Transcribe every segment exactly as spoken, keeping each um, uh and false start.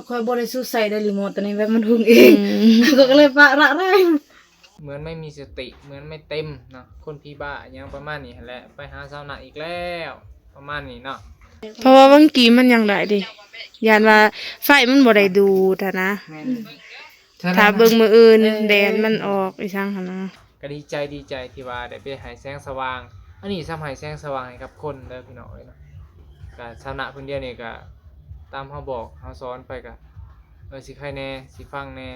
ข้อยบ่ได้สู่ใส่ได้รีโมทตัวนี้ แบบมันหุงเอง อืม ข้อยก็เลยปะละเลย เหมือนไม่มีสติ เหมือนไม่เต็มเนาะ คนผีบ้าหยังประมาณนี้หั้นแหละ ไปหาสาวนะอีกแล้ว ประมาณนี้เนาะ เพราะว่าบางทีมันยังได้เด้ ย้านว่าไฟมันบ่ได้ดูดหั้นนะ แม่น ถ้าเบิ่งมื้ออื่น เออ แดดมันออกอีสังหั้นนะ ก็ดีใจ ดีใจที่ว่าได้ไปให้แสงสว่าง อันนี้ส่ำให้แสงสว่างให้กับคนเด้อพี่น้องเอ้ยเนาะ ก็สาวนะเพิ่นเดียวนี่ก็ตามเฮาบอกเฮาสอนไปก็ เออ สิไคแหน่ สิฟังแหน่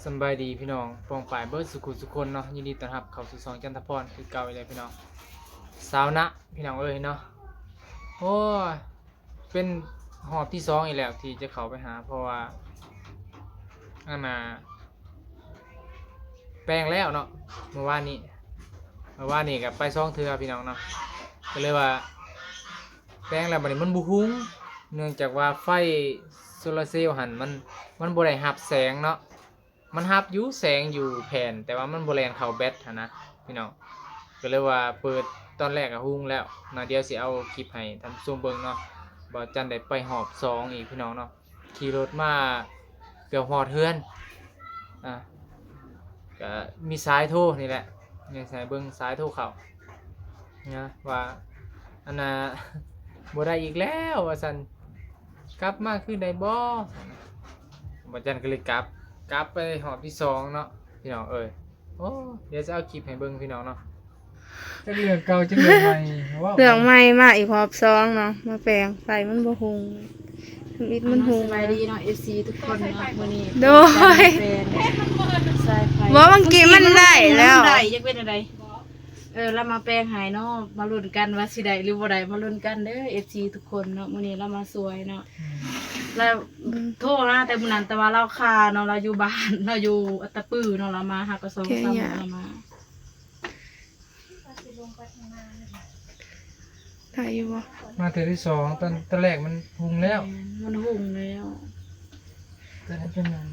สำบายดีพี่น้องป้องปายเบิดสุขุสุคนเนาะ ยินดีต้อนรับเข้าสู่ช่องจันทพรคือเก่าอีกแล้วพี่น้อง สาวนะพี่น้องเอ้ยเนาะ โอ้ย เป็นรอบที่สองอีกแล้วที่จะเข้าไปหา เพราะว่า อันน่ะ แปรงแล้วเนาะ เมื่อวานนี้ เมื่อวานนี้ก็ไปสองเทื่อพี่น้องเนาะ ก็เลยว่า แปรงแล้วบัดนี้มันบ่หุง เนื่องจากว่าไฟโซลาร์เซลล์หั่นมัน มันบ่ได้รับแสงเนาะ มันรับอยู่แสงอยู่แผ่น แต่ว่ามันบ่แล่นเข้าแบตหั้นนะพี่น้อง ก็เลยว่าเปิดตอนแรกก็หุงแล้วเนาะ เดี๋ยวสิเอาคลิปให้ท่านผู้ชมเบิ่งเนาะ บ่าวจันได้ไปรอบสองอีกพี่น้องเนาะ ขี่รถมาเกือบฮอดเฮือน อ่ะ ก็มีสายโทรนี่แหละ นี่สายเบิ่งสายโทรเข้านะ ว่า อันน่ะ บ่ได้อีกแล้วว่าซั่น กลับมาคือได้บ่ บ่าวจันก็เลยกลับ กลับไปรอบที่สองเนาะ พี่น้องเอ้ย โอ้ เดี๋ยวจะเอาคลิปให้เบิ่งพี่น้องเนาะ จักเรื่องเก่าจักเรื่องใหม่ เว้า เรื่องใหม่มาอีกรอบสองเนาะ มาแปรงไฟมันบ่หุง ทำอิฐมันหุง สบายดีเนาะ เอฟซี ทุกคนเนาะ มื้อนี้ โดย แปรงสายไฟ ว่าบางทีมันได้แล้ว มันได้ อยากเป็นอะไร เออ เรามาแปรงให้เนาะ มาลุ้นกันว่าสิได้หรือบ่ได้ มาลุ้นกันเด้อ เอฟซี ทุกคนเนาะ มื้อนี้เรามาซอยเนาะ อืม แล้ว อืม โทรหาแต่มื้อนั้น แต่ว่าลาวคาเนาะ ลาวอยู่บ้าน ลาวอยู่อัตตปือเนาะ ลาวมาหาก็สองสามมื้อ โอเค ลาวมา ได้อยู่บ่ มาเทื่อที่สอง ตอน ตอนแรกมันหุงแล้ว แม่น มันหุงแล้ว แต่มันเป็นหยัง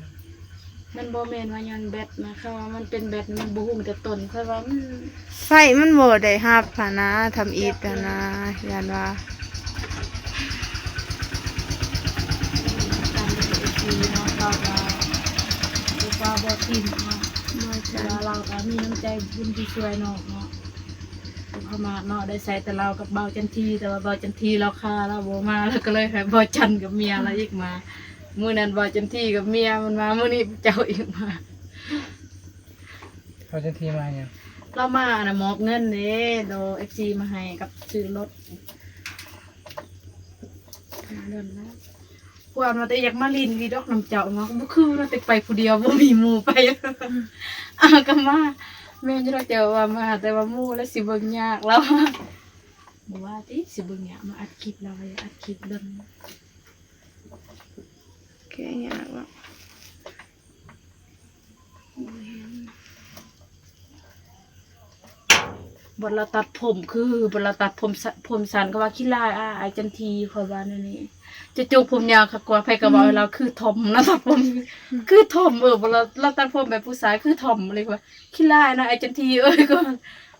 มันบ่แม่นว่าย้อนแบตนะ เขาว่ามันเป็นแบต มันบ่หุงแต่ต้น ค่อยว่ามัน ไฟมันบ่ได้รับหั้นนะ ทำอิฐหั้นนะ ย้านว่า ตามเอฟซีเนาะ เราก็บ่ว่าบ่ทิ่มเนาะ บ่จ้ะ แต่ว่าเราก็มีน้ำใจบุญที่ช่วยน้องเนาะ บ่ประมาทเนาะ ได้ใช้แต่เรากับบ่าวจันที แต่ว่าบ่าวจันทีลาวคา เราบ่มา เราก็เลยให้บ่าวจันกับเมียเราอีกมา มื้อนั้นบ่าวจันทีกับเมียมันมา มื้อนี้เจ้าอีกมา เขาจะทีมาเนี่ย เรามานะ มอบเงินเด้ โดย เอฟซี มาให้กับซื้อรถ มาเดินแล้ว ควรว่าแต่อยากมาลินวีดอกนำเจ้าเนาะ บ่คือเนาะ แต่ไปผู้เดียว บ่มีหมู่ไป อ่ะ ก็มา แม่นอยู่ดอก เจ้าว่ามา แต่ว่าหมู่แล้วสิเบิ่งยากแล้ว บ่ว่าติ สิเบิ่งยาก มาอัดคลิปแล้ว ว่าอยากอัดคลิปเบิ่ง แกะยากแล้ว บัดเราตัดผมคือ บัดเราตัดผมสะ- ผมสั้นก็ว่าขี้ร้าย อ่า อ้ายจันที ข้อยว่าแนวนี้ จะจงผมยาวคักกว่า ไผก็ว่า อืม เราคือทอมนะ ตัดผม คือทอม เออ บัดเรา- เราตัดผมแบบผู้ชายคือทอมเลย ว่าขี้ร้ายนะ อ้ายจันที เอ้ย ก็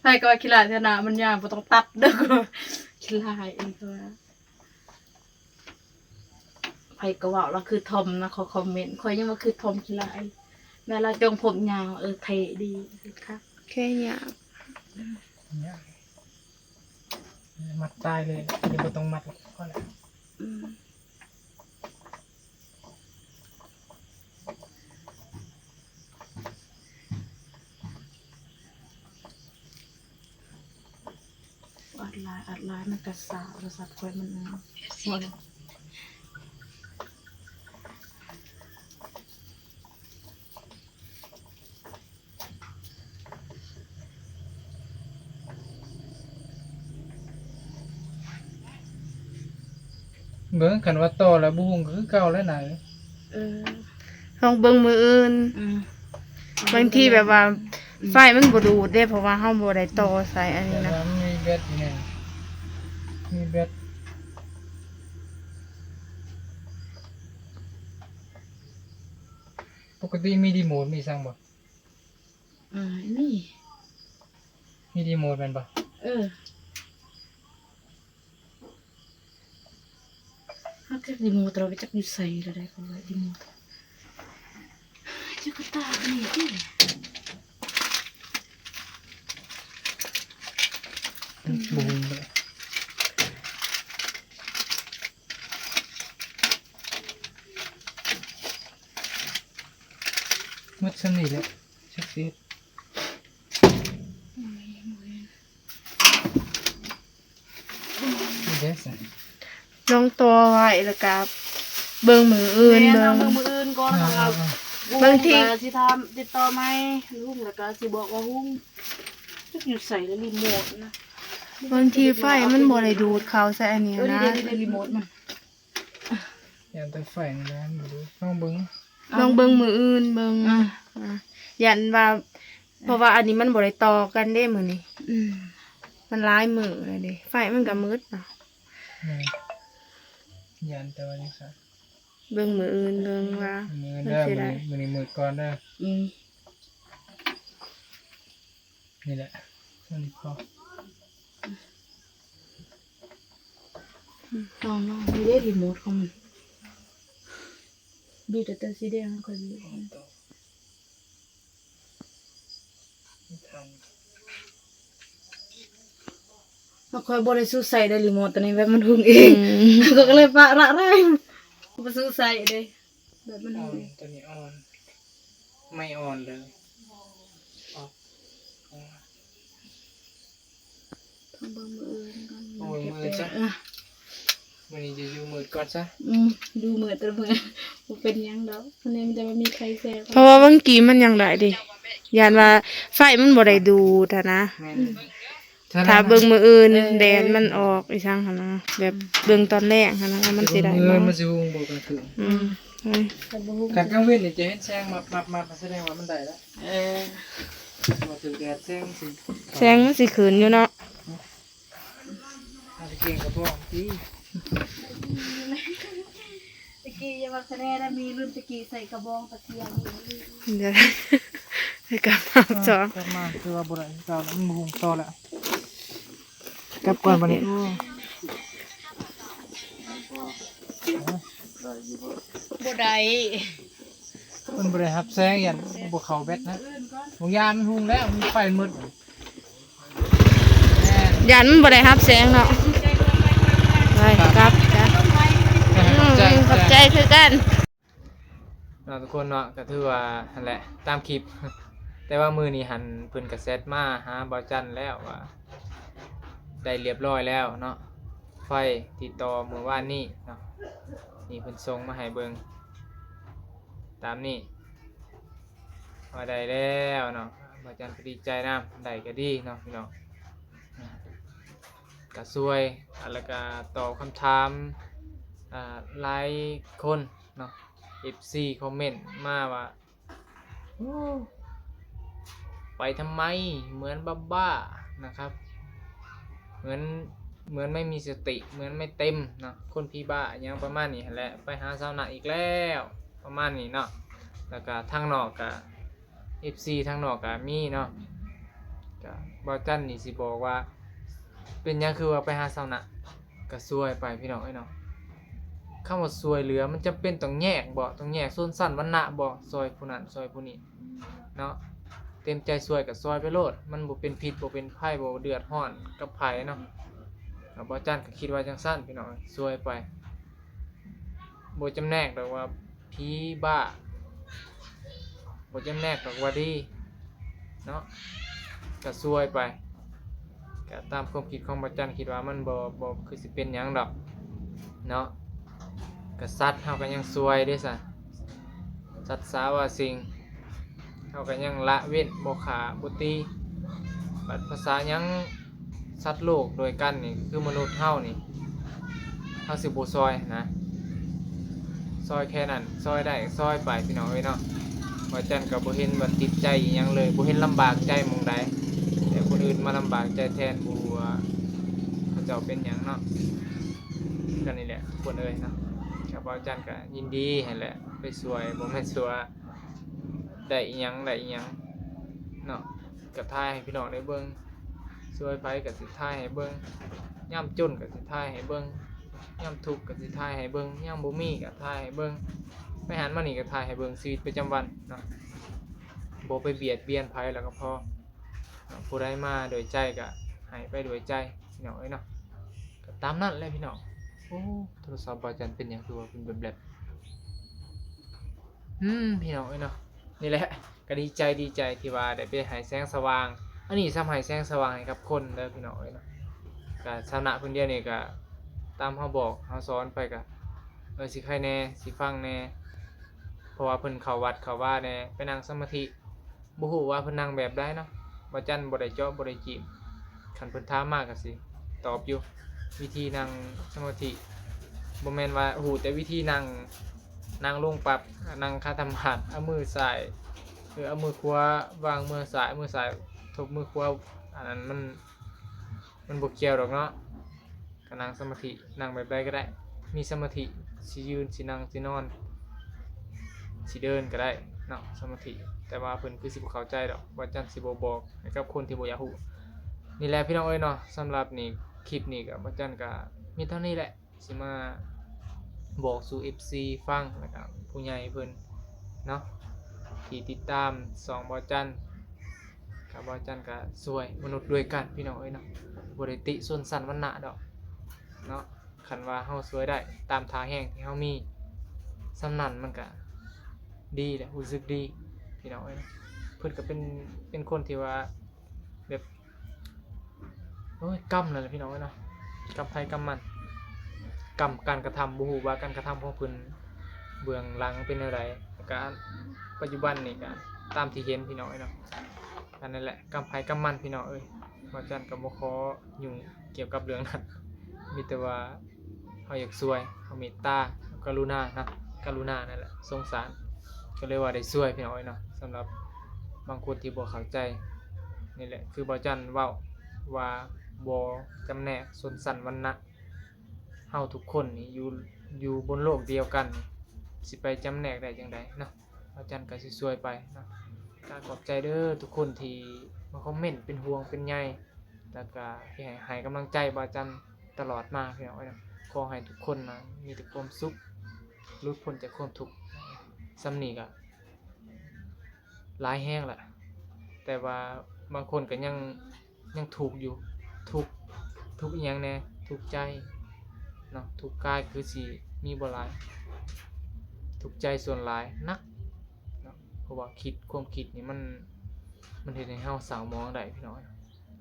ไผก็ว่าขี้ร้ายแท้นะ มันยาว บ่ต้องตัดเด้อ ก็ขี้ร้ายเอง ก็ว่า ไผก็เว้า เราคือทอมนะ ขอคอมเมนต์ ข้อยยังว่าคือทอมขี้ร้าย แม่เราจงผมยาว เออ เท่ดี ค่ะ แค่ยาว เนี่ย มัดตายเลย ยังบ่ต้องมัด พอแล้ว อืม อัดหลาย อัดหลาย มันกระสา โทรศัพท์ข้อยมัน เบิ่ง คันว่าต่อแล้วบ่หุงก็คือเก่าแล้วไหน เออ ลองเบิ่งมื้ออื่น อืม บางทีแบบว่า อืม ไฟมันบ่ดูดเด้ เพราะว่าเฮาบ่ได้ต่อสายอันนี้นะ แต่ว่ามันมีแบตอยู่นี่ มีแบต ปกติมีรีโมท มีสั่งบ่ อ่า นี่ มีรีโมทแม่นบ่ เออ เฮาจักรีโมท เราไปจักอยู่ไสแล้วได้ เขาว่ารีโมท จักกะตานี่ติ บ่ฮู้เลย หมดส่ำนี้แหละ จักสิเฮ็ด นี่เด้อ ลองต่อไว้แล้วก็เบิ่งมื้ออื่น แม่น เบิ่ง เอาเบิ่งมื้ออื่นก่อน อ่า ของเรา อ่า บางที ฮุ้งก็สิถามติดต่อใหม่ ฮุ้งแล้วก็สิบอกว่าฮุ้งจักอยู่ไสแล้วรีโมทนะ บางทีไฟมันบ่ได้ดูดเข้าใส่อันนี้ เออ นะ นี่เด้ นี่เด้ รีโมทมัน ย่านแต่ไฟนี่แหละ มันบ่ดูด ลองเบิ่ง ลองเบิ่งมื้ออื่นเบิ่ง อ่ะ อ่ะ ย่านว่า เพราะว่าอันนี้มันบ่ได้ต่อกันเด้มื้อนี้ อืม มันหลายมื้อแล้วเด้ ไฟมันก็มืดเนาะ แม่น ย่านแต่ว่าจังซั่น เบิ่งมื้ออื่นเบิ่งว่า มื้ออื่น มัน เด้อ สิได้ มื้อนี้ มื้อนี้มืดก่อนเด้อ อืม นี่แหละ เท่านี้พอ ลอง ลอง นี่เด้รีโมทของมัน บีบแต่ตัวสีแดงมันค่อยบีบ มันค่อยบ่ได้สู้ใส่ได้รีโมทตัวนี้ แบบมันฮุ้งเอง อืม ก็เลยปะละเลย บ่สู้ใส่เด้ แบบมัน อ่อน ฮุ้ง ตัวนี้อ่อน ไม่อ่อนเลย ออก ออกมา ต้องเบิ่งมื้ออื่นก่อน โอ้ย มื้ออื่นซะ เออ มื้อนี้จะอยู่มืดก่อนซะ อืม อยู่มืดแต่มื้อ บ่เป็นหยังดอก อันนี้มันจะบ่มีไฟแสง เพราะว่าเมื่อกี้มันยังได้เด้ ย่านว่าไฟมันบ่ได้ดูดหั้นนะ แม่น ถ้าเบิ่งมื้ออื่น เออ แดดมันออกอีสังหั้นนะ แบบเบิ่งตอนแลงหั้นนะ ว่ามันสิได้ เบิ่งมื้ออื่น บ่ มันสิฮุ้งบ่กลางคืน อืม เฮ้ย แต่บ่ฮุ้ง คันกลางเว็นนี่จะเห็นแสงมับๆๆ แสดงว่ามันได้แล้ว เออ พอถืกแดดแสงมันสิ แสงมันสิขึ้นอยู่เนาะ เอาตะเกียงกระบองสิ ตะกี้อย่าว่าคะแนนนะ มีรุ่นตะกี้ใส่กระบองตะเกียงอยู่ เดี๋ยว ให้กลับมาสอง กลับมาคือว่าบ่ได้คือเก่าแล้ว มันบ่ฮุ้งต่อแล้ว กลับก่อนบัดนี้ โอ้ บ่ได้ มันบ่ได้รับแสง ย่านบ่เข้าแบตนะ บางอย่างมันฮุ้งแล้ว มันไฟมืด ย่านมันบ่ได้รับแสงเนาะ ไป กลับจ้ะ ขอบใจ อืม ขอบใจคือกัน เนาะทุกคนเนาะ ก็ถือว่าหั่นแหละ ตามคลิป แต่ว่ามื้อนี้หั้นเพิ่นก็แชตมาหาบ่าวจันแล้วว่า ได้เรียบร้อยแล้วเนาะ ไฟที่ต่อมื้อวานนี้เนาะ นี่เพิ่นส่งมาให้เบิ่ง ตามนี้ ว่าได้แล้วเนาะ บ่าวจันก็ดีใจนำ ได้ก็ดีเนาะพี่น้อง ก็ช่วย แล้วก็ตอบคำถาม อ่า หลายคนเนาะ เอฟซี คอมเมนต์มาว่า โอ้ ไปทำไม เหมือนบ้าๆ นะครับ เหมือน เหมือนไม่มีสติ เหมือนไม่เต็มเนาะ คนผีบ้า อิหยังประมาณนี้หั้นแหละ ไปหาซาวน่าอีกแล้ว ประมาณนี้เนาะ แล้วก็ทางนอกก็ เอฟซี ทางนอกก็มีเนาะ ก็บ่าวจันนี่สิบอกว่า เป็นหยังคือว่าไปหาซาวน่า ก็ช่วยไปพี่น้องเอ้ยเนาะ คำว่าช่วยเหลือมันจำเป็นต้องแยกบ่ ต้องแยกชนชั้นวรรณะบ่ ช่วยผู้นั้นช่วยผู้นี้เนาะ เต็มใจช่วยก็ช่วยไปโลด มันบ่เป็นพิษบ่เป็นภัย บ่เดือดร้อนกับไผเนาะ ก็บ่าวจันก็คิดว่าจั่งซั้นพี่น้อง ช่วยไป บ่จำแนกดอกว่าผีบ้า บ่จำแนกดอกว่าดีเนาะ ก็ช่วยไป ก็ตามความคิดของบ่าวจันคิดว่ามันบ่ บ่คือสิเป็นหยังดอกเนาะ ก็สัตว์เฮาก็ยังช่วยเด้ซะ สัตว์สาว่าสิ่ง เฮาก็ยังละเว้นบ่ฆ่าบ่ตี บัดภาษาหยังสัตว์โลกโดยกันนี่ คือมนุษย์เฮานี่ เฮาสิบ่ซ่อยนะ ซ่อยแค่นั้น ซ่อยได้ซ่อยไปพี่น้องเอ้ยเนาะ บ่าวจันก็บ่เห็นว่าติดใจอิหยังเลย บ่เห็นลำบากใจหม่องใด แต่คนอื่นมาลำบากใจแทน บ่ฮู้ว่าเขาเจ้าเป็นหยังเนาะ ก็นี่แหละทุกคนเอ้ยเนาะ ก็บ่าวจันก็ยินดีหั้นแหละ ไปช่วย บ่แม่นสิว่าได้อิหยัง ได้อิหยังเนาะ ก็ถ่ายให้พี่น้องได้เบิ่ง ซวยไผก็สิถ่ายให้เบิ่ง ยามจนก็สิถ่ายให้เบิ่ง ยามทุกข์ก็สิถ่ายให้เบิ่ง ยามบ่มีก็ถ่ายให้เบิ่ง ไปหันมานี่ก็ถ่ายให้เบิ่ง ชีวิตประจำวันเนาะ บ่ไปเบียดเบียนไผแล้วก็พอเนาะ ผู้ใดมาโดยใจก็ให้ไปโดยใจพี่น้องเอ้ยเนาะ ก็ตามนั้นแหละพี่น้อง โอ้ โทรศัพท์บ่าวจันเป็นหยังคือว่าเป็นแบบๆ อืม พี่น้องเอ้ยเนาะ นี่แหละ ก็ดีใจ ดีใจที่ว่าได้ไปให้แสงสว่าง อันนี้ส่ำให้แสงสว่างให้กับคนเด้อพี่น้องเอ้ยเนาะ ก็สถานะเพิ่นเดียวนี่ก็ตามเฮาบอกเฮาสอนไปก็ เออ สิไคแหน่ สิฟังแหน่ เพราะว่าเพิ่นเข้าวัดเข้าวาแหน่ ไปนั่งสมาธิ บ่ฮู้ว่าเพิ่นนั่งแบบใดเนาะ บ่าวจันบ่ได้เจาะบ่ได้จีบ คันเพิ่นถามมาก็สิตอบอยู่ วิธีนั่งสมาธิ บ่แม่นว่าฮู้แต่วิธีนั่ง นั่งลงปั๊บ นั่งขัดสมาธิ เอามือซ้าย เออ เอามือขวาวางมือซ้าย มือซ้ายทบมือขวา อันนั้นมัน มันบ่เกี่ยวดอกเนาะ ก็นั่งสมาธิ นั่งแบบใดก็ได้ มีสมาธิ สิยืน สินั่ง สินอน สิเดินก็ได้เนาะ สมาธิ แต่ว่าเพิ่นคือสิบ่เข้าใจดอก บ่าวจันสิบ่บอกให้กับคนที่บ่อยากฮู้ นี่แหละพี่น้องเอ้ยเนาะ สำหรับนี่ คลิปนี้ก็บ่าวจันก็มีเท่านี้แหละ สิมาบอกสู่ เอฟซี ฟัง แล้วก็ผู้ใหญ่เพิ่นเนาะ ที่ติดตามช่องบ่าวจัน ก็บ่าวจันก็ซวยมนุษย์ด้วยกันพี่น้องเอ้ยเนาะ บ่ได้ติชนชั้นวรรณะดอกเนาะ คันว่าเฮาซวยได้ตามท่าแฮงที่เฮามี ส่ำนั้นมันก็ดีแหละ รู้สึกดีพี่น้องเอ้ยเนาะ เพิ่นก็เป็น เป็นคนที่ว่าแบบ โอ้ย กรรมนั่นแหละพี่น้องเอ้ยเนาะ กรรมไผกรรมมัน กรรมการกระทำ บ่ฮู้ว่าการกระทำของเพิ่นเบื้องหลังเป็นแนวใด แล้วก็ปัจจุบันนี่ก็ตามที่เห็นพี่น้องเอ้ยเนาะ อันนั้นแหละ กรรมไผกรรมมันพี่น้องเอ้ย บ่าวจันก็บ่ขอยุ่งเกี่ยวกับเรื่องนั้น มีแต่ว่าเฮาอยากซวย เฮาเมตตา กรุณานะ กรุณานั่นแหละ สงสาร ก็เลยว่าได้ซวยพี่น้องเอ้ยเนาะ สำหรับบางคนที่บ่เข้าใจ นี่แหละ คือบ่าวจันเว้าว่าบ่จำแนกชนชั้นวรรณะ เฮาทุกคนนี่อยู่ อยู่บนโลกเดียวกัน สิไปจำแนกได้จั่งใดเนาะ บ่าวจันก็สิซวยไปเนาะ ก็ขอบใจเด้อทุกคนที่มาคอมเมนต์เป็นห่วงเป็นใย แล้วก็ที่ให้ ให้กำลังใจบ่าวจันตลอดมาพี่น้องเอ้ยเนาะ ขอให้ทุกคนนะมีแต่ความสุข หลุดพ้นจากความทุกข์ ส่ำนี้ก็หลายแฮงละ แต่ว่าบางคนก็ยัง ยังทุกข์อยู่ ทุกข์ ทุกข์อีหยังแหน่ ทุกข์ใจเนาะ ทุกข์กายคือสิมีบ่หลาย ทุกข์ใจส่วนหลายหนักเนาะ เพราะว่าคิด ความคิดนี่มัน มันเฮ็ดให้เฮาเศร้าหมองได้พี่น้อง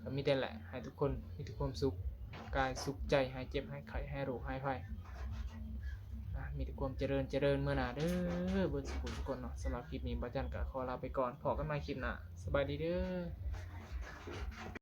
ก็มีแต่แหละ ให้ทุกคนมีแต่ความสุขกายสุขใจ หายเจ็บหายไข้ หายโรคหายภัย อ่ะ มีแต่ความเจริญเจริญเมื่อหน้าเด้อ เบิดสุขทุกคนเนาะ สำหรับคลิปนี้บ่าวจันก็ขอลาไปก่อน พ้อกันใหม่คลิปหน้า สบายดีเด้อ